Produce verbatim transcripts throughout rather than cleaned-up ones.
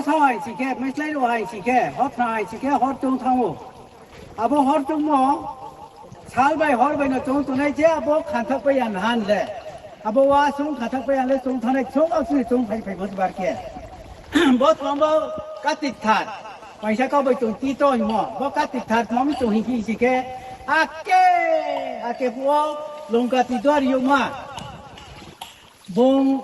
Sa hai si khe, maislái rao hai si khe, hor thna hai si khe, hor choung thanng ou. Abo hor choungmo, sal bai hor bai no choung tongnai je abo khanthak pai ya nahan le. Abo wa sung khanthak pai ya le choung thanngnai, sung a sung choung phai phai bo bar khe. Bo tma bo Kartik thar. Paisa kau bai chung ti to hingmo. Bo Kartik thar tma mi chung hing phi si khe. Ake, ake phuh wo Longkati duari youhma. Bung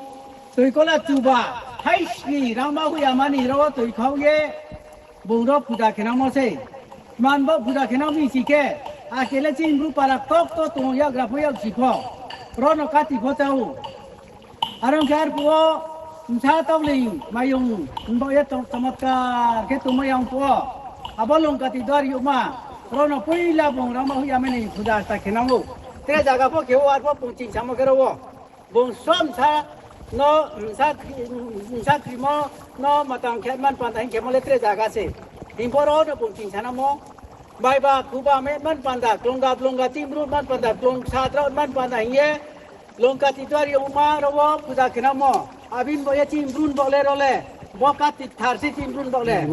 toikola chuba, haisni rangma hoih ya mani ro toikhaoh ye, bung ro puja khenangmo sei. Tma bo puja khenang mi si khe, ake le chini Bru para kok to tong yagra pho yaksi pho. Ro no kati pho chá ou. Are ong khe arphuh wo bsa taoleing maiyong, bo ye tong chomotkar khe tongmai ya ong phuh wo. Abo Longkati duari youhma, ro no poila bung rangma hoih ya mani puja sta khenang ou. Tre zaga pho khe ou arphuh bung chingsamo khe ro wo. Bung so bsa no, bsa, bsa krimo no matang khe man panda hing khemo le tre zaga se. Hing pho ro no bung chingsanamo. Baiba khuba me man panda, klongga blongga chini Bru man panda, klong sa drao man panda hing ye. Longkati duari youhma ro wo puja khenangmo. Abin bo ye chini Bru ni baoh le ro le. Bo Kartik thar se chini Bru ni baoh le.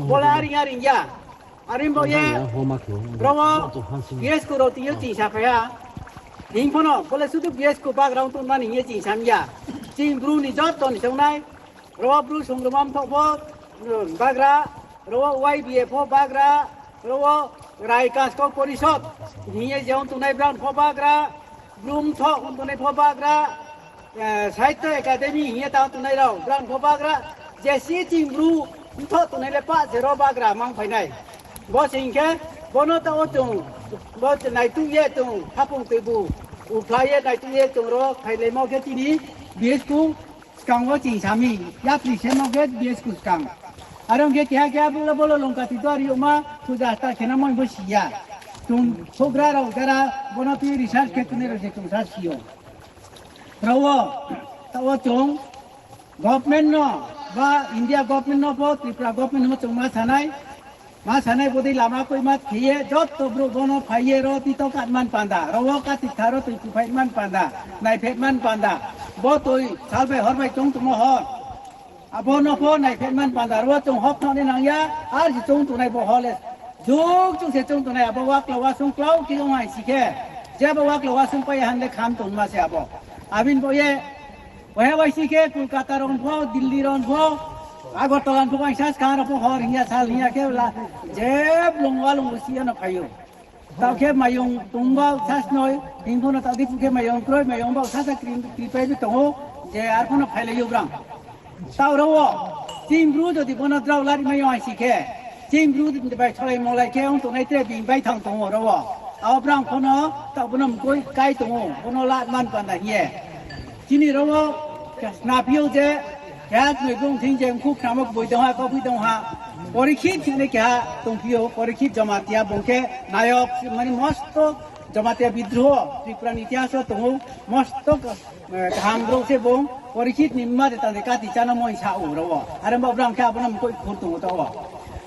Bo le aring aring ya. Are bo ye, ro wo B S K rao tini yo chingsa phai ha. Hing pho no, bo le sudu B S K bagra ong tongmani hing ye chingsa mi ya. Chini Bru ni joto ni songnai, ro wo Bru Songrongma Mthoh pho bagra, ro wo Y B A pho bagra, ro wo Rai Kaskau Porisod hing ye je ong tongnai brang pho bagra, Bru Mthoh ong tongnai pho bagra, Sahitya Academy hing ye tang tongnai rao, brang pho bagra, je si chini Bru Mthoh tongnai le pah se ro bagra mang phai nai. Bo se hing khe, bo no taoh wo chung, bo naituh ye chung, haphung tuibu, uphla ye naituh ye chung ro phailaimo khe chini B S K skang wo chingsa mi, yapri semo khe B S K skang. Are ong khe keha keha bo le bo le Longkati duari youhma, puja sta khenangmo bo si ya. Chung houhgra rao jara, bo no tui research khe tongnai rao se chung sa si ou. Ro wo, taoh wo chung government no, ba India government no pho, Tripura government no pho chung ma sanai, ma sanai bodei lama koima khe ye, joto brouh bo no phai ye ro tito kat man panda, ro wo Kartik thar wo toi kuphai man panda, naiphet man panda, bo toi sal bai hor bai choung tongmo hor. Abo no pho naiphet man panda, ro wo chung hor thanng ni nang ya, ar se choung tongnai bo hor le. Jug chung se choung tongnai, abo wakla wasung klau khe ong hai si khe. Je abo wakla wasung pai ya han le kham tongma se abo. Abin bo ye, waha waisi khe Kolkata rao pho, Delhi rao pho, Agartala pho, waisa skang rao pho hor hing ya, sal hing ya khe la, je blung walung bo si ya no phai ou. Taoh khe maiyong tong ba sasnoi, hing pho no taoh di phu khe maiyong kroi, maiyong ba sasa kri, kripai bi tong ou, je arphuh no phailai ou brang. Taoh ro wo, chini Bru jodi bo no drao lari mai yo hai si khe, chini Bru bai solai molai khe ong tongnai tre bini baithang tong ou ro wo. Abo brang pho no, taoh bo no mkoih kai tong ou, bo no la man panda hing ye. Chini ro wo, snaphi ou je, keha noi bung thing je mkhu khnamo boi dong ha, kauphi dong ha. Porikhit hing ye keha tongphi ou, Porikhit Jamatia bung khe nayok, mane mosto Jamatia bidroho, Tripura ni itihas wo tong ou, mosto, eh, kaham brouh se bung, Porikhit ni mma de tang de kati chánamo hing sa ou ro wo. Are bo brang khe abo no mkoih khur tong ou taoh wo.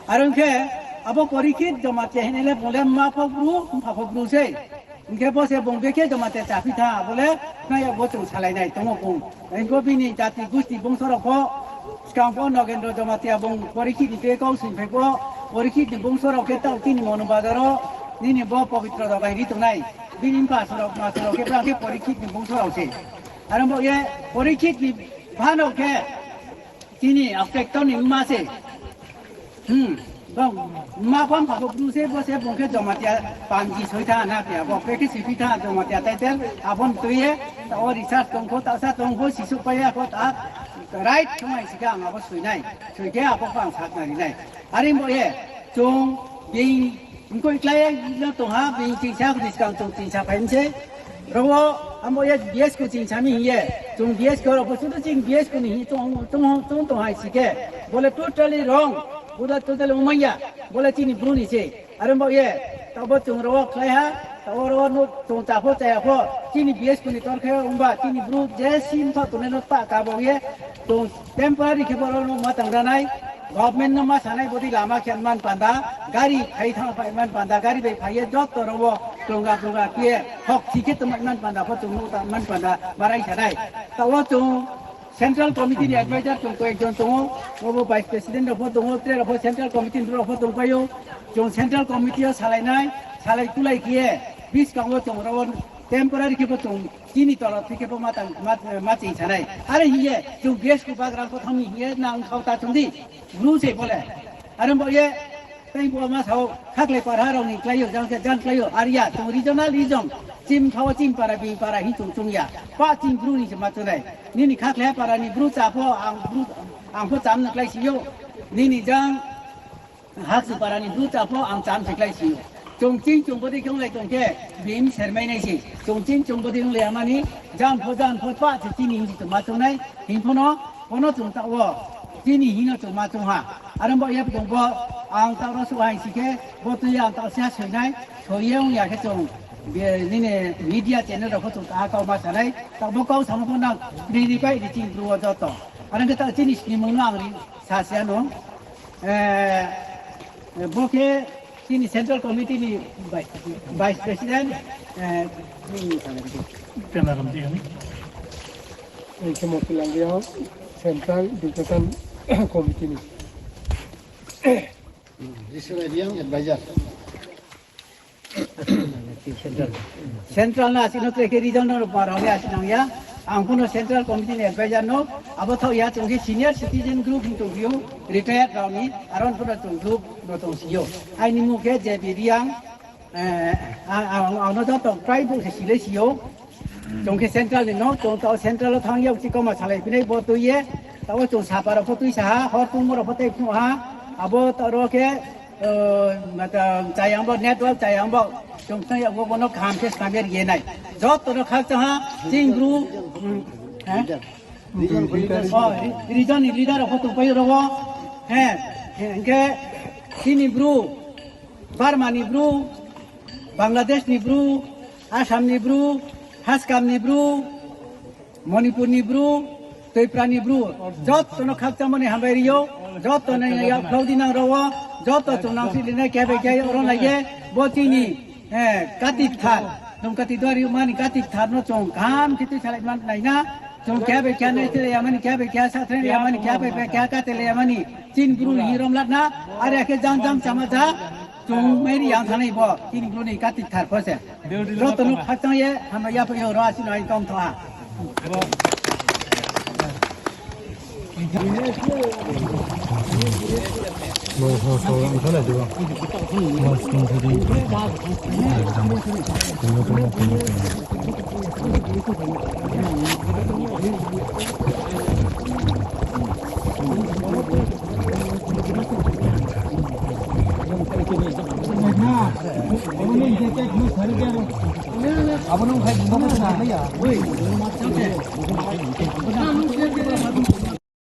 Are ong khe, abo Porikhit Jamatia hing ye le bung le mma pho Bru, mpha pho Bru sei. Hing khe bo se bung bekhe Jamatia chaphi thanng, abo le khna yag bo chung salai nai tong ou bung. Hing khe bini jati gusti bungso rao pho, skang pho Nogendro Jamatia bung Porikhit ni khe kau sing phai pho, Porikhit ni bungso rao khe taoh chini Monu Bazar wo, nini bo Pobitro Dogai ri tongnai. Bini mpha sorao, ma sorao khe brang khe Porikhit ni bungso rao se. Are bo ye Porikhit ni bhanao khe, chini Aoktektor ni mma se. Hmm, bung, mma pho mpha pho Bru se, bo se bung khe Jamatia panji soi thanng na khe, abo khe khe siphi thanng Jamatia title, abo ni tui ye, taoh wo research tong pho, taoh sa tong pho, sisuh pai ya pho, ta, right khe mai si khe ang abo soi nai, soi khe abo pho ang sakhnari nai. Are bo ye, chung, bini, mkoih klái no tong ha, bini chingsa khe skang chung chingsa phai mi se. Ro wo, abo ye B S K chingsa mi hing ye, chung B S K rao pho sudu chini B S K ni hing chung, chung, chung tong hai si khe, bo le totally wrong, bo le totally ongmai ya, bo le chini Bru ni se. Are bo ye, taoh bo chung ro wo khlai ha, taoh wo ro wo no chung cha pho cha ya pho, chini B S K ni tor khe ong ba, chini Bru je sim tho tongnai no ta ka bo ye, chung temporary khe bo ro no ma tang ra nai, government no ma sanai bodei lama khe man panda, gari phai thanng phai man panda, gari bai phai ye joto ro wo klongga klongga khe ye, hok thi khe tongmai man panda, pho chung no ta man panda, barai sa nai. Taoh wo chung, Central Committee ni advisor chung koyek jon tong ou, obo Vice President rao pho tong ou, tre rao pho Central Committee ni rao pho tongpai ou. Chung Central Committee yo salai nai, salai kulai khe ye, buskang wo chung rao temporary khe pho chung chini tola thai khe pho ma tang, ma, ma ching sa nai. Are hing ye, chung gas ku bagra pho thang mi hing ye nang khau ta chung di, Bru se bo le. Are bo ye, tei bo ma sao, khakhlai para rao ni klái ou, jang se jang klái ou, are ya, chung regional region, chim khau chim para, bini para hing chung chung ya, pa chim Bru ni se ma chung nai. Nini khakhlai para ni Bru cha pho, ang Bru, ang pho cham no klái si ou, nini jang Haksu para ni Bru cha pho ang cham se klái si ou. Chung ching chung bodei khe onglai tong khe, bini sermai nai se. Chung ching chung bodei onglai ya mani, jang pho jang pho pa se chini hing se chung ma chung nai, hing pho no, pho no chung taoh wo, chini hing no chung ma chung ha. Are bo ye chung bo, ang taoh ro suh hai si khe, bo tui ye ang taoh se ha soi nai, soi ye ong ya khe chung, be, nini media channel rao pho chung ta kau ma sa nai, taoh bo kau samo pho nang, ri ri pai ri ching Bru wo joto. Are khe taoh chini snimung no ang ri sa se ano. Eh, bo khe chini Central Committee ni Vice, Vice President, eh, Prema Ramdi. Ang khe Motilal Reang, Central Education Committee ni. Jisura Reang, Advisor. Central no asi no tre khe region no para le asi nang ya. Ang pho no Central Committee ni advisor no, abo thaoh ya chung khe senior citizen group hing tong ou, retired rao ni, aro pho no chung group no tong si ou. Aini mung khe J B Reang, eh, ang, ang, ang no joto tribe se si le si ou. Chung khe central ni no, chung taoh central wo thanng yag chi kauma salai phinai bo tui ye, taoh wo chung sapa rao pho tui sa ha, hor tungmo rao pho tei phnuh ha, abo taoh ro khe, eh, mata chayang bo, network chayang bo, chung thanng yag bo, bo no kaham khe snam ye ri ye nai. Joto no khakchang ha, ching Bru, hmm, ha? Oh, region ni leader rao pho tongpai rao wo, he, he, hing khe chini Bru, Burma ni Bru, Bangladesh ni Bru, Assam ni Bru, Haskam ni Bru, Manipur ni Bru, Tripura ni Bru, joto no khakchangmo ni hambai ri ou, joto no yakkhlau di nang rao wo, joto chung nang si rinai keha bai keha oro nai ye, bo chini, eh, kati kthar, chung kati duari mani kati kthar no chung kaham khe tui salai man nai na, chung keha bai keha nai tui ya mani, keha bai keha sa tui ya mani, keha bai keha kati ya mani, chini Bru ni hing rom lat na, are khe jang jang chama ja, chung mai ri yang thanai bo, chini Bru ni kati kthar pho se. Joto no khakchang ye, hambai ya pho yo ro asi no ai tong tho ha.